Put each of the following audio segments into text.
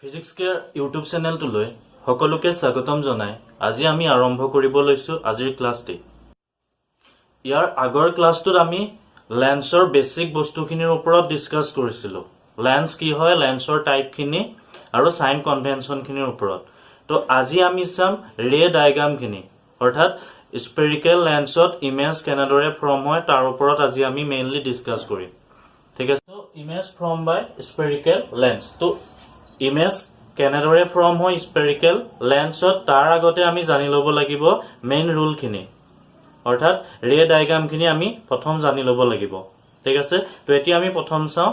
Physics care YouTube চেনেলটোলৈ সকলোকে স্বাগতম জনাই আজি আমি আৰম্ভ কৰিব লৈছোঁ আজিৰ ক্লাছটি। ইয়াৰ আগৰ ক্লাছটোত আমি লেন্সৰ বেছিক বস্তুখিনিৰ ওপৰত ডিছকাছ কৰিছিলোঁ, লেন্স কি হয়, লেন্সৰ টাইপখিনি আৰু চাইন কনভেনশ্যনখিনিৰ ওপৰত। তো আজি আমি চাম ৰে ডায়গ্ৰামখিনি, অৰ্থাৎ স্পেৰিকেল লেন্সত ইমেজ কেনেদৰে ফৰ্ম হয়, তাৰ ওপৰত আজি আমি মেইনলি ডিছকাছ কৰিম, ঠিক আছে? তো image form by spherical lens। তো ইমেজ কেনেদৰে ফৰ্ম হয় স্পেৰিকেল লেন্সত, তাৰ আগতে আমি জানি ল'ব লাগিব মেইন ৰুলখিনি, অৰ্থাৎ ৰে ডায়গ্ৰামখিনি আমি প্ৰথম জানি ল'ব লাগিব, ঠিক আছে? তো এতিয়া আমি প্ৰথম চাওঁ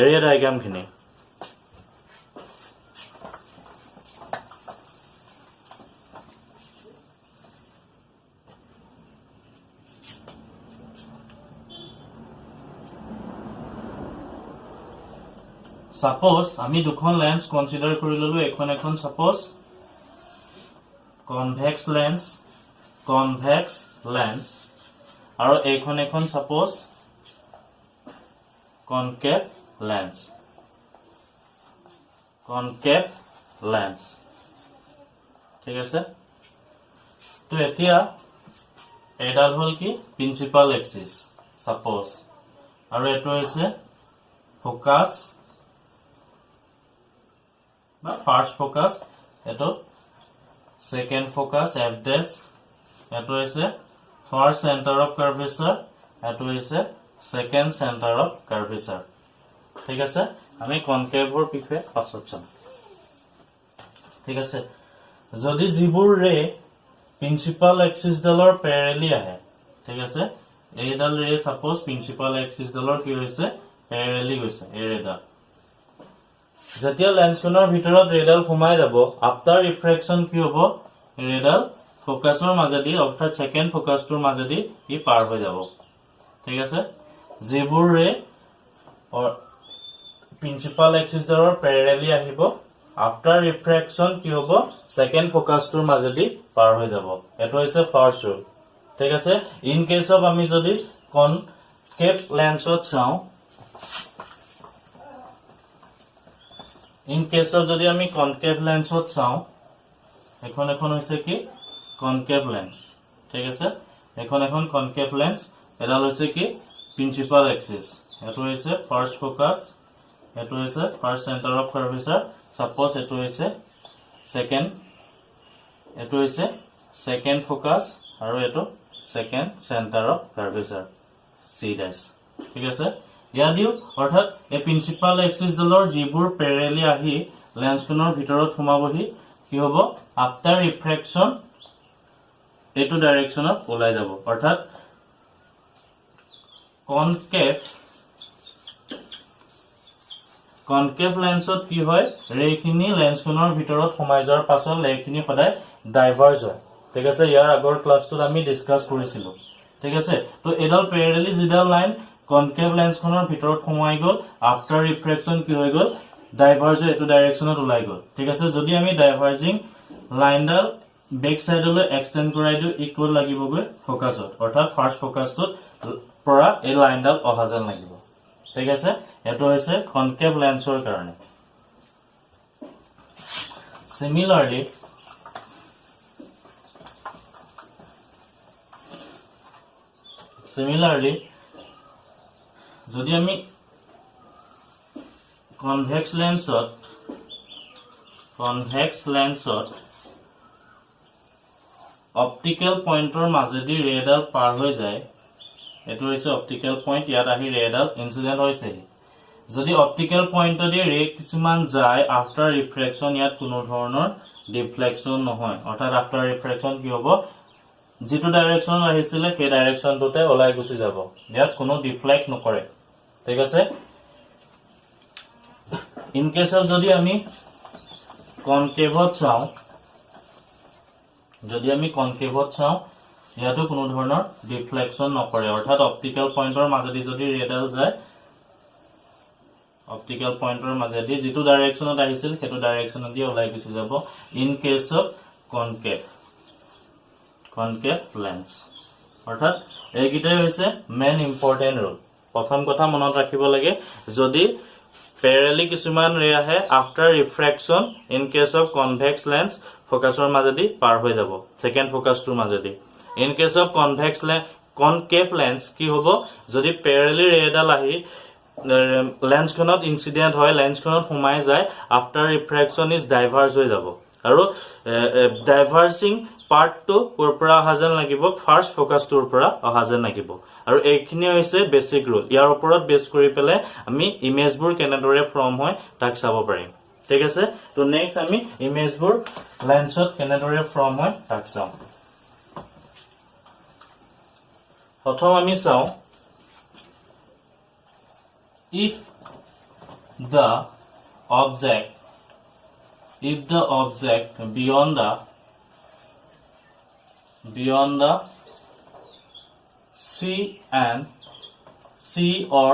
ৰে ডায়গ্ৰামখিনি। ছাপ'জ আমি দুখন লেন্স কনচিডাৰ কৰি ললো। এখন এখন suppose convex lens, convex lens আৰু এইখন এখন suppose concave lens, concave lens, ঠিক আছে? তো এতিয়া এইডাল হ'ল কি? প্ৰিন্সিপাল এক্সিছ ছাপ'জ, আৰু এইটো হৈছে ফ'কাছ বা ফাৰ্ষ্ট ফ'কাছ, এইটো ছেকেণ্ড ফ'কাছ এফ ডেছ, এইটো হৈছে ফাৰ্ষ্ট চেণ্টাৰ অফ কাৰ্ভেচাৰ, এইটো হৈছে ছেকেণ্ড চেণ্টাৰ অফ কাৰ্ভেচাৰ, ঠিক আছে? আমি কনকেভৰ বিষয়ে পাছত চাম, ঠিক আছে? যদি যিবোৰ ৰে প্ৰিন্সিপাল এক্সিছডালৰ পেৰেলি আহে, ঠিক আছে, এইডাল ৰে ছাপ'জ প্ৰিন্সিপাল এক্সিছডালৰ কি হৈছে? পেৰেলি গৈছে। এই ৰেডাল যেতিয়া লেন্সখনৰ ভিতৰত ৰেডাল সোমাই যাব, আফটাৰ ৰিফ্ৰেকশ্যন কি হ'ব? ৰেডাল ফ'কাছৰ মাজেদি, অৰ্থাৎ ছেকেণ্ড ফ'কাছটোৰ মাজেদি ই পাৰ হৈ যাব, ঠিক আছে? যিবোৰ ৰে প্ৰিন্সিপাল এক্সিছডালৰ পেৰেলি আহিব, আফটাৰ ৰিফ্ৰেকশ্যন কি হ'ব? ছেকেণ্ড ফ'কাছটোৰ মাজেদি পাৰ হৈ যাব। এইটো হৈছে ফাৰ্ষ্ট ৰুল, ঠিক আছে? ইন কেছ অফ আমি যদি কনকেভ লেন্সত চাওঁ, ইন কেছ অফ যদি আমি কনকেভ লেন্সত চাওঁ, এখন এখন হৈছে কি? কনকেভ লেন্স, ঠিক আছে? এখন এখন কনকেভ লেন্স। এডাল হৈছে কি? Principal axis. এইটো হৈছে ফাৰ্ষ্ট ফ'কাছ, এইটো হৈছে first centre of curvature suppose, এইটো হৈছে ছেকেণ্ড, এইটো হৈছে ছেকেণ্ড ফ'কাছ আৰু এইটো second centre of curvature C dash, ঠিক আছে? ইয়াত দিও, অৰ্থাৎ এই প্ৰিন্সিপাল এক্সিছডালৰ যিবোৰ পেৰেলি আহি লেন্সখনৰ ভিতৰত সোমাবহি, কি হ'ব? আফটাৰ ৰিফ্ৰেকশ্যন এইটো ডাইৰেকশ্যনত ওলাই যাব। অৰ্থাৎ কনকেভ লেন্সত কি হয়? ৰেখিনি লেন্সখনৰ ভিতৰত সোমাই যোৱাৰ পাছত ৰেখিনি সদায় ডাইভাৰ্জ হয়, ঠিক আছে? ইয়াৰ আগৰ ক্লাছটোত আমি ডিছকাছ কৰিছিলো, ঠিক আছে? তো এইডাল পেৰেলি যিডাল লাইন কনকেভ লেন্সখনৰ ভিতৰত সোমাই গ'ল, আফটাৰ ৰিফ্ৰেকশ্যন কি হৈ গ'ল? ডাইভাৰ্জ হৈ এইটো ডাইৰেকশ্যনত ওলাই গ'ল, ঠিক আছে? যদি আমি ডাইভাৰ্জিং লাইনডাল বেক চাইডলৈ এক্সটেণ্ড কৰাই দিওঁ, ই ক'ত লাগিবগৈ? ফ'কাছত, অৰ্থাৎ ফাৰ্ষ্ট ফ'কাছটোত পৰা এই লাইনডাল অহা যেন লাগিব, ঠিক আছে? এইটো হৈছে কনকেভ লেন্সৰ কাৰণে। চিমিলাৰলি যদি আমি কনভেক্স লেন্সত অপটিকেল পইণ্টৰ মাজেদি ৰেডাল পাৰ হৈ যায়, এইটো হৈছে অপটিকেল পইণ্ট, ইয়াত আহি ৰেডাল ইনচিডেণ্ট হৈছেহি। যদি অপটিকেল পইণ্টেদি ৰে কিছুমান যায়, আফটাৰ ৰিফ্ৰেকশ্যন ইয়াত কোনো ধৰণৰ ডিফ্লেকশ্যন নহয়। অৰ্থাৎ আফটাৰ ৰিফ্ৰেকশ্যন কি হ'ব? যিটো ডাইৰেকশ্যনত আহিছিলে, সেই ডাইৰেকশ্যনটোতে ওলাই গুচি যাব। ইয়াত কোনো ডিফ্লেক্ট নকৰে, ঠিক আছে? ইন কেছত যদি আমি কনকেভত চাওঁ, যদি আমি কনকেভত চাওঁ, ইয়াতো কোনো ধৰণৰ ডিফ্লেকশ্যন নকৰে। অৰ্থাৎ অপটিকেল পইণ্টৰ মাজেদি যদি ৰেডাল যায়, অপটিকেল পইণ্টৰ মাজেদি যিটো ডাইৰেকশ্যনত আহিছিল, সেইটো ডাইৰেকশ্যনেদি ওলাই গুচি যাব in case of concave lens। অৰ্থাৎ এইকেইটাই হৈছে মেইন ইম্পৰ্টেণ্ট ৰুল। প্ৰথম কথা মনত ৰাখিব লাগে, যদি পেৰেলি কিছুমান ৰে আহে, after refraction in case of convex lens ফ'কাছৰ মাজেদি পাৰ হৈ যাব, ছেকেণ্ড ফ'কাছটোৰ মাজেদি। In case of convex lens, concave lens কি হ'ব? যদি পেৰেলি ৰে এডাল আহি লেন্সখনত ইনচিডেণ্ট হয়, লেন্সখনত সোমাই যায়, আফটাৰ ৰিফ্ৰেকশ্যন is diverse হৈ যাব। আৰু ডাইভাৰ্চিং পাৰ্টটো ক'ৰ পৰা অহা যেন লাগিব? ফাৰ্ষ্ট ফ'কাছটোৰ পৰা অহা যেন লাগিব। আৰু এইখিনি হৈছে বেচিক ৰুল। ইয়াৰ ওপৰত বেছ কৰি পেলাই আমি ইমেজবোৰ কেনেদৰে ফৰ্ম হয় তাক চাব পাৰিম। ঠিক আছে? তো নেক্সট আমি ইমেজবোৰ লেন্সত কেনেদৰে ফৰ্ম হয় তাক চাওঁ। প্ৰথম আমি চাওঁ, if the object if the object beyond the C and C or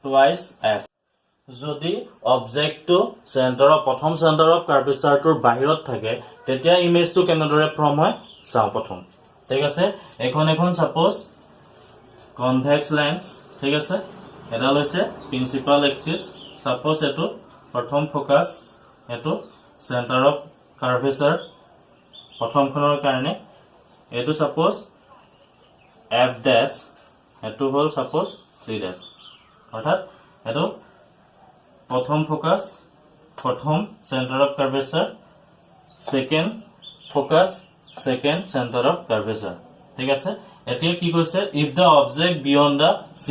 twice F, যদি অবজেক্টটো চেণ্টাৰ অফ প্ৰথম চেণ্টাৰ অফ কাৰ্ভেচাৰটোৰ বাহিৰত থাকে, তেতিয়া ইমেজটো কেনেদৰে ফৰ্ম হয় চাওঁ প্ৰথম। ঠিক আছে? এইখন এখন ছাপ'জ কনভেক্স লেন্স। ঠিক আছে? এডাল হৈছে প্ৰিন্সিপাল এক্সিছ। ছাপ'জ এইটো প্ৰথম ফ'কাছ, এইটো চেণ্টাৰ অফ কাৰ্ভেচাৰ প্ৰথমখনৰ কাৰণে। এইটো ছাপ'জ এফ ডেছ, এইটো হ'ল ছাপ'জ চি ডেছ। অৰ্থাৎ এইটো প্ৰথম ফ'কাছ, প্ৰথম centre of curvature, second focus, second centre of curvature. ঠিক আছে? এতিয়া কি কৈছে? If the object beyond the C,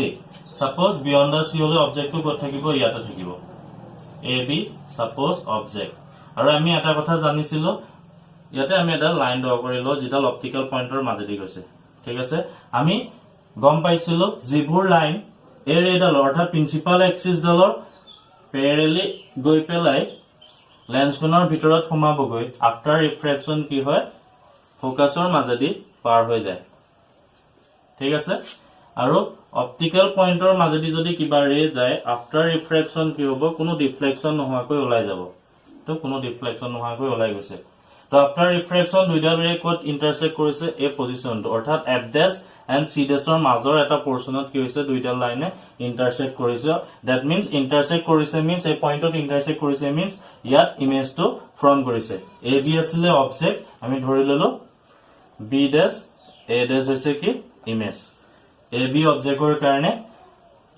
suppose beyond the C হ'লে অবজেক্টটো ক'ত থাকিব? ইয়াতে থাকিব। A B suppose object. আৰু আমি এটা কথা জানিছিলো, ইয়াতে আমি এটা লাইন ড্ৰ কৰি লওঁ যিডাল অপটিকেল পইণ্টৰ মাজেদি গৈছে। ঠিক আছে? আমি গম পাইছিলো, যিবোৰ লাইন এই ৰেডালৰ, অৰ্থাৎ প্ৰিন্সিপাল এক্সিছডালৰ পেৰেলি গৈ পেলাই লেন্সখনৰ ভিতৰত সোমাবগৈ, আফটাৰ ৰিফ্ৰেকশ্যন কি হয়? ফ'কাছৰ মাজেদি পাৰ হৈ যায়। ঠিক আছে? আৰু অপটিকেল পইণ্টৰ মাজেদি যদি কিবা ৰে যায়, আফটাৰ ৰিফ্ৰেকশ্যন কি হ'ব? কোনো ডিফ্লেকশ্যন নোহোৱাকৈ ওলাই যাব। তো কোনো ডিফ্লেকশ্যন নোহোৱাকৈ ওলাই গৈছে। তো আফটাৰ ৰিফ্ৰেকশ্যন দুইডাল ৰে ক'ত ইণ্টাৰচেক্ট কৰিছে? এই পজিশ্যনটো, অৰ্থাৎ এফ ডেছ এণ্ড চি ডেছৰ মাজৰ এটা পৰ্চনত কি হৈছে? দুইডাল লাইনে ইণ্টাৰচেক্ট কৰিছে। That means intersect কৰিছে মিনছ এই পইণ্টত ইণ্টাৰচেক্ট কৰিছে, মিনছ ইয়াত ইমেজটো ফৰ্ম কৰিছে। এ বি আছিলে অবজেক্ট, আমি ধৰি ললো বি ডেছ এ ডেছ হৈছে কি? ইমেজ। এ বি অবজেক্টৰ কাৰণে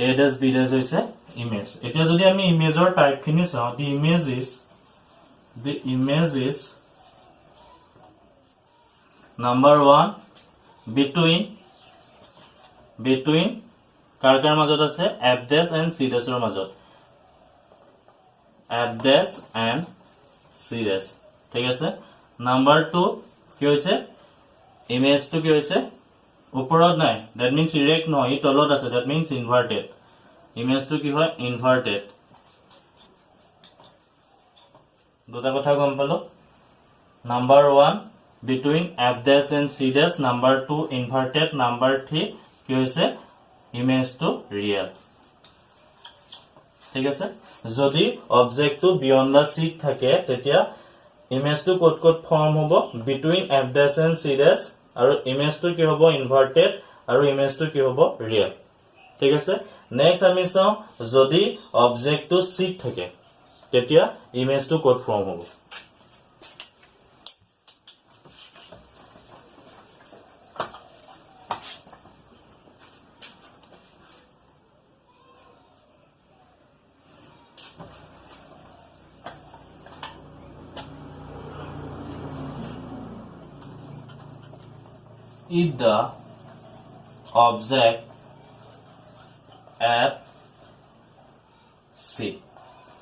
এ ডেছ বি ডেছ হৈছে ইমেজ। এতিয়া যদি আমি ইমেজৰ টাইপখিনি চাওঁ, the image is number one, between কাৰ কাৰ মাজত আছে? এফ ডেছ এণ্ড চি ডেছৰ মাজত, F dash and C dash। ঠিক আছে? নাম্বাৰ টু কি হৈছে? ইমেজটো কি হৈছে? ওপৰত নাই, that means erect নহয়, ই তলত আছে, that means inverted. ইমেজটো কি হয়? ইনভাৰ্টেড। দুটা কথা গম পালো। Number one, between F dash and C dash; number two, inverted; number three কি হৈছে? ইমেজটো ৰিয়েল। ঠিক আছে? যদি অবজেক্টটো বিয়ণ্ড the চিত থাকে, তেতিয়া ইমেজটো ক'ত ক'ত ফৰ্ম হ'ব? Between F dash and C dash। আৰু ইমেজটো কি হ'ব? ইনভাৰ্টেড। আৰু ইমেজটো কি হ'ব? ৰিয়েল। ঠিক আছে? নেক্সট আমি চাওঁ, যদি অবজেক্টটো চিত থাকে, তেতিয়া ইমেজটো ক'ত ফৰ্ম হ'ব। If the object at C,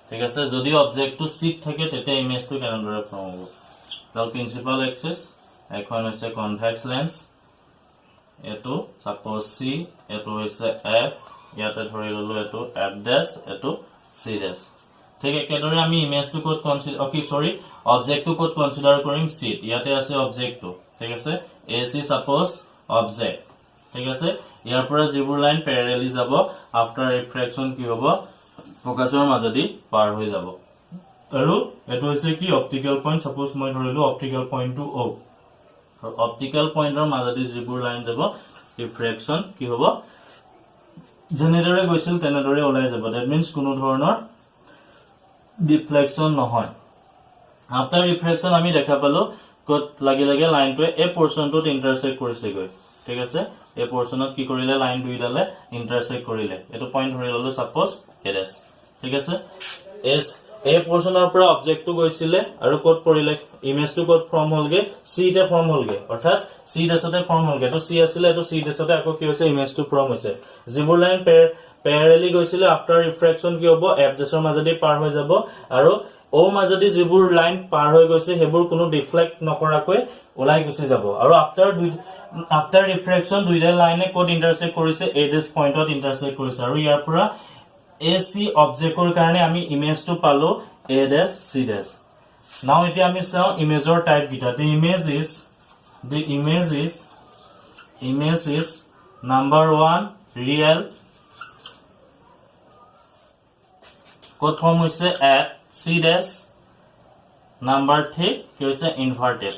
ঠিক আছে? যদি অবজেক্টটো চিত থাকে, তেতিয়া ইমেজটো কেনেদৰে ফৰ্ম হ'ব? ধৰক প্ৰিন্সিপাল এক্সিছ, এখন হৈছে কনভেক্স লেন্স, এইটো চাপ'জ চি, এইটো হৈছে এফ, ইয়াতে ধৰি ললো এইটো এফ ডেছ, এইটো চি ডেছ। ঠিক একেদৰে আমি ইমেজটো ক'ত কনচিডাৰ, অ কি চৰি, অবজেক্টটো ক'ত কনচিডাৰ কৰিম? চিত। ইয়াতে আছে অবজেক্টটো। ঠিক আছে? এ চি চাপ'জ অবজেক্ট। ঠিক আছে? ইয়াৰ পৰা যিবোৰ লাইন পেৰেলি যাব, আফটাৰ ৰিফ্ৰেকশ্যন কি হ'ব? ফ'কাছৰ মাজেদি পাৰ হৈ যাব। আৰু এইটো হৈছে কি? Optical point. চাপ'জ মই ধৰিলো অপটিকেল পইণ্টটো অ'। আৰু অপটিকেল পইণ্টৰ মাজেদি যিবোৰ লাইন যাব, ৰিফ্ৰেকশ্যন কি হ'ব? যেনেদৰে গৈছিল তেনেদৰে ওলাই যাব। That means কোনো ধৰণৰ ডিফ্লেকশ্যন নহয়। আফটাৰ ৰিফ্ৰেকশ্যন আমি দেখা পালো ক'ত লাগি লাগে, লাইনটোৱে এই পৰ্চনটোত ইণ্টাৰচেক্ট কৰিছেগৈ। ঠিক আছে, এই পৰ্চনত কি কৰিলে? লাইন দুইডালে ইণ্টাৰচেক্ট কৰিলে। এইটো পইণ্ট ধৰি ললো ছাপ'জ এ ডেছ। ঠিক আছে, এই পৰ্চনৰ পৰা অবজেক্টটো গৈছিলে আৰু ক'ত পৰিলে? ইমেজটো ক'ত ফৰ্ম হ'লগে? চিতে ফৰ্ম হ'লগে, অৰ্থাৎ চি ডেছতে ফৰ্ম হ'লগে। এইটো চি আছিলে, এইটো চি ডেছতে আকৌ কি হৈছে? ইমেজটো ফৰ্ম হৈছে। যিবোৰ লাইন পেৰেলি গৈছিলে, আফটাৰ ৰিফ্ৰেকশ্যন কি হ'ব? এফ ডেছৰ মাজেদি পাৰ হৈ যাব। আৰু অ' মাজেদি যিবোৰ লাইন পাৰ হৈ গৈছে, সেইবোৰ কোনো ডিফ্লেক্ট নকৰাকৈ ওলাই গুচি যাব। আৰু আফটাৰ ৰিফ্ৰেকশ্যন দুইটা লাইনে ক'ত ইণ্টাৰচেক্ট কৰিছে? এ ডেছ পইণ্টত ইণ্টাৰচেক্ট কৰিছে। আৰু ইয়াৰ পৰা এ চি অবজেক্টৰ কাৰণে আমি ইমেজটো পালো এ ডেছ চি ডেছ। নাও এতিয়া আমি চাওঁ ইমেজৰ টাইপ কেইটা। The image is number one, real. ক'ত ফৰ্ম হৈছে? At C dash. Number three কি হৈছে? ইনভাৰ্টেড।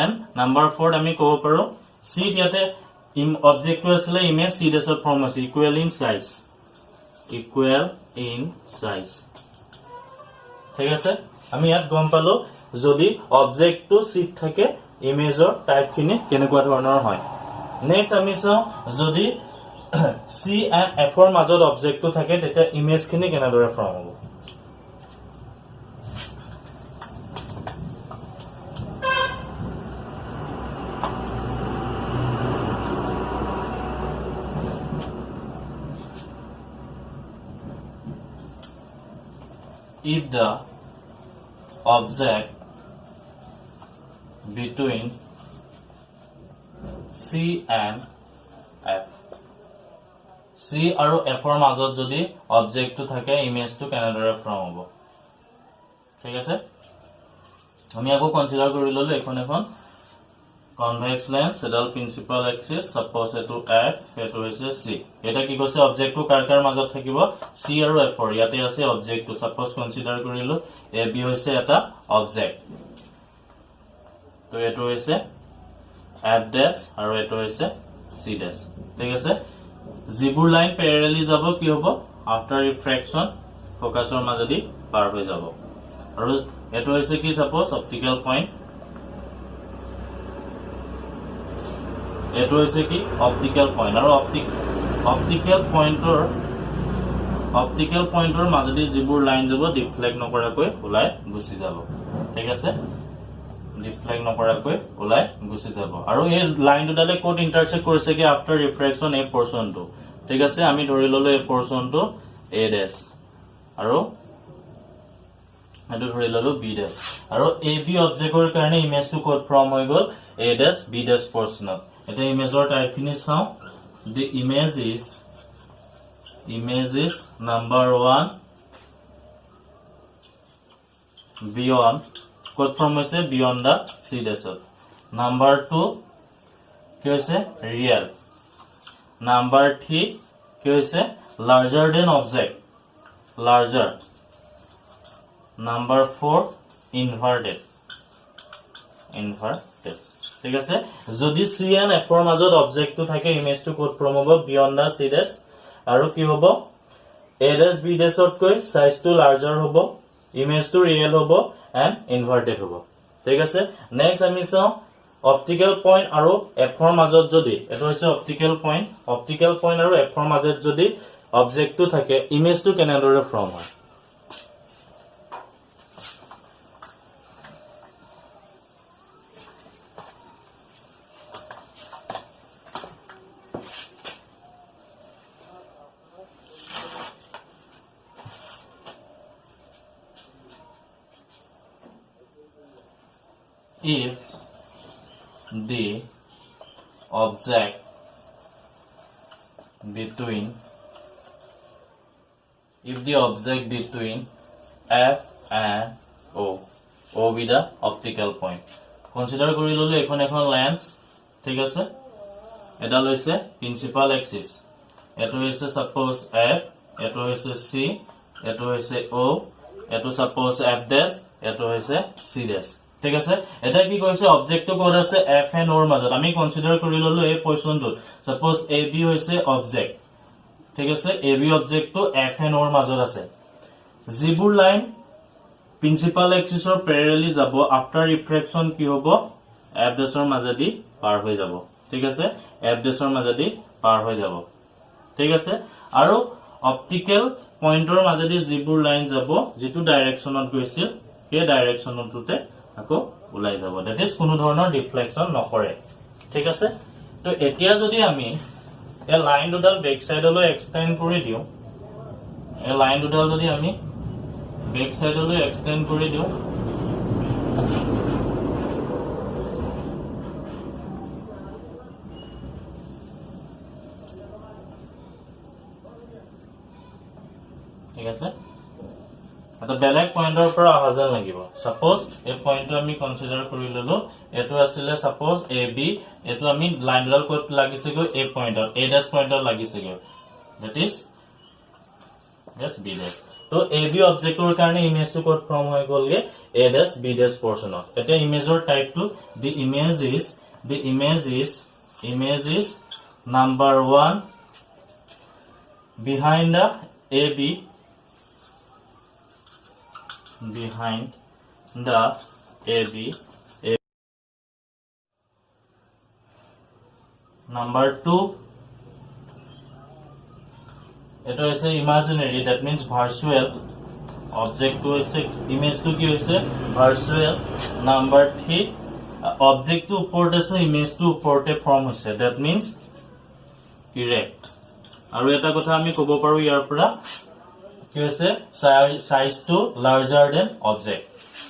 এণ্ড নাম্বাৰ ফ'ৰত আমি ক'ব পাৰোঁ চি ইয়াতে অবজেক্টটো আছিলে, ইমেজ চি ডেছত ফৰ্ম হৈছে, equal in size, equal in size. ঠিক আছে, আমি ইয়াত গম পালো যদি অবজেক্টটো চিত থাকে, ইমেজৰ টাইপখিনি কেনেকুৱা ধৰণৰ হয়। নেক্সট আমি চাওঁ যদি চি এণ্ড এফৰ মাজত অবজেক্টটো থাকে, তেতিয়া ইমেজখিনি কেনেদৰে ফৰ্ম হ'ব। If the object between C and F, C আৰু F ৰ মাজত যদি অবজেক্টটো থাকে, ইমেজটো কেনেদৰে ফৰ্ম হ'ব? ঠিক আছে, আমি আকৌ কনচিডাৰ কৰি ললো এখন এখন কনভেক্স লেন্স, এডাল প্ৰিন্সিপাল এক্সিছ, ছাপ'জ এইটো এফ, এইটো হৈছে চি। এতিয়া কি কৈছে? অবজেক্টটো কাৰ কাৰ মাজত থাকিব? চি আৰু এফৰ। ইয়াতে আছে অবজেক্টটো। ছাপ'জ কনচিডাৰ কৰিলো এ বি হৈছে এটা অবজেক্ট। তো এইটো হৈছে এফ ডেছ আৰু এইটো হৈছে চি ডেছ। ঠিক আছে, যিবোৰ লাইন পেৰেলি যাব, কি হ'ব? আফটাৰ ৰিফ্ৰেকশ্যন ফকাছৰ মাজেদি পাৰ হৈ যাব। আৰু এইটো হৈছে কি? Suppose optical point. এইটো হৈছে কি? Optical point. আৰু অপটিকেল পইণ্টৰ মাজেদি যিবোৰ লাইন যাব, ডিফ্লেক্ট নকৰাকৈ ওলাই গুচি যাব। ঠিক আছে, ডিফ্লেক্ট নকৰাকৈ ওলাই গুচি যাব। আৰু এই লাইন দুডালে ক'ত ইণ্টাৰচেক্ট কৰিছেগে আফটাৰ ৰিফ্ৰেকশ্যন? এই পৰ্চনটো। ঠিক আছে, আমি ধৰি ললো এই পৰ্চনটো এ ডেছ আৰু এইটো ধৰি ললো বি ডেছ। আৰু এ বি অবজেক্টৰ কাৰণে ইমেজটো ক'ত ফৰ্ম হৈ গ'ল? এ ডেছ বি ডেছ পৰ্চনত। এতিয়া ইমেজৰ টাইপখিনি চাওঁ। The image is number one, beyond. ক'ত ফৰ্ম হৈছে? বিয়ণ্ড the C ডেছত। নাম্বাৰ টু কি হৈছে? ৰিয়েল। নাম্বাৰ থ্ৰী কি হৈছে? Larger than object, larger. Number four, inverted, inverted. ঠিক আছে, যদি চি এণ্ড এফৰ মাজত অবজেক্টটো থাকে, ইমেজটো ক'ত ফৰ্ম হ'ব? বিয়ণ্ড the C ডেছ। আৰু কি হ'ব? এ ডেছ বি ডেছতকৈ চাইজটো লাৰ্জাৰ হ'ব, ইমেজটো ৰিয়েল হ'ব এণ্ড ইনভাৰ্টেড হ'ব। ঠিক আছে, নেক্সট আমি চাওঁ অপটিকেল পইণ্ট আৰু এফৰ মাজত যদি, এইটো হৈছে অপটিকেল পইণ্ট, অপটিকেল পইণ্ট আৰু এফৰ মাজত যদি অবজেক্টটো থাকে, ইমেজটো কেনেদৰে ফৰ্ম হয়। If the object between if the object between F and O, O be the optical point. Consider কৰি ললো এখন এখন লেন্স। ঠিক আছে, এডাল হৈছে প্ৰিন্সিপাল এক্সিছ, এইটো হৈছে ছাপ'জ এফ, এইটো হৈছে চি, এইটো হৈছে অ', এইটো ছাপ'জ এফ ডেছ, এইটো হৈছে চি ডেছ। ঠিক আছে। এতিয়া কি কৈছে? অবজেক্টটো ক'ত আছে? এফ এণ্ড অ'ৰ মাজত। আমি কনচিডাৰ কৰি ললো এই পৰ্চনটোত। চাপ'জ এ বি হৈছে অবজেক্ট, ঠিক আছে। এ বি অবজেক্টটো এফ এণ্ড অ'ৰ মাজত আছে। যিবোৰ লাইন প্ৰিন্সিপাল এক্সিছৰ পেৰেলি যাব, আফটাৰ ৰিফ্ৰেকশ্যন কি হ'ব? এফ ডেছৰ মাজেদি পাৰ হৈ যাব, ঠিক আছে। এফ ডেছৰ মাজেদি পাৰ হৈ যাব, ঠিক আছে। আৰু অপটিকেল পইণ্টৰ মাজেদি যিবোৰ লাইন যাব, যিটো ডাইৰেকশ্যনত গৈছিল সেই ডাইৰেকশ্যনটোতে আকৌ ওলাই যাব। That is, কোনো ধৰণৰ ডিফ্লেকশ্যন নকৰে, ঠিক আছে। তো এতিয়া যদি আমি এই লাইন দুডাল বেক চাইডলৈ এক্সটেণ্ড কৰি দিওঁ, এই লাইন দুডাল যদি আমি বেক চাইডলৈ এক্সটেণ্ড কৰি দিওঁ, ঠিক আছে, এটা বেলেগ পইণ্টৰ পৰা অহা যেন লাগিব। চাপ'জ এই পইণ্টটো আমি কনচিডাৰ কৰি ললো। এইটো আছিলে চাপ'জ এ বি। এইটো আমি লাইন দুডাল ক'ত লাগিছেগৈ? এই পইণ্টত, এ ডেছ পইণ্টত লাগিছেগৈ, that is dash B dash. তো এ বি অবজেক্টৰ কাৰণে ইমেজটো ক'ত ফৰ্ম হৈ গ'লগে? এ ডেছ বি ডেছ পৰ্চনত। এতিয়া ইমেজৰ টাইপটো, the image is number one, behind the AB, behind the AB. A number 2, এটা হৈছে ইমাজিনেৰী, that means virtual. অবজেক্টটো হৈছে, ইমেজটো কি হৈছে? ভাৰ্চুৱেল। নাম্বাৰ 3, অবজেক্টটো ওপৰত আছে, ইমেজটো ওপৰতে ফৰ্ম হৈছে, that means erect. আৰু এটা কথা আমি ক'ব পাৰো ইয়াৰ পৰা কি হৈছে? চাইজটো লাৰ্জাৰ দেন অবজেক্ট,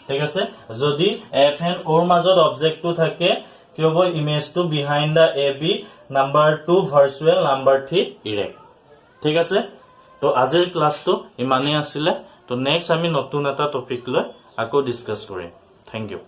ঠিক আছে। যদি এফ এণ্ড অ'ৰ মাজত অবজেক্টটো থাকে, কি হ'ব? ইমেজটো behind the AB, number 2 virtual, number 3 erect, ঠিক আছে। তো আজিৰ ক্লাছটো ইমানেই আছিলে। তো নেক্সট আমি নতুন এটা টপিক লৈ আকৌ ডিছকাছ কৰিম। Thank you.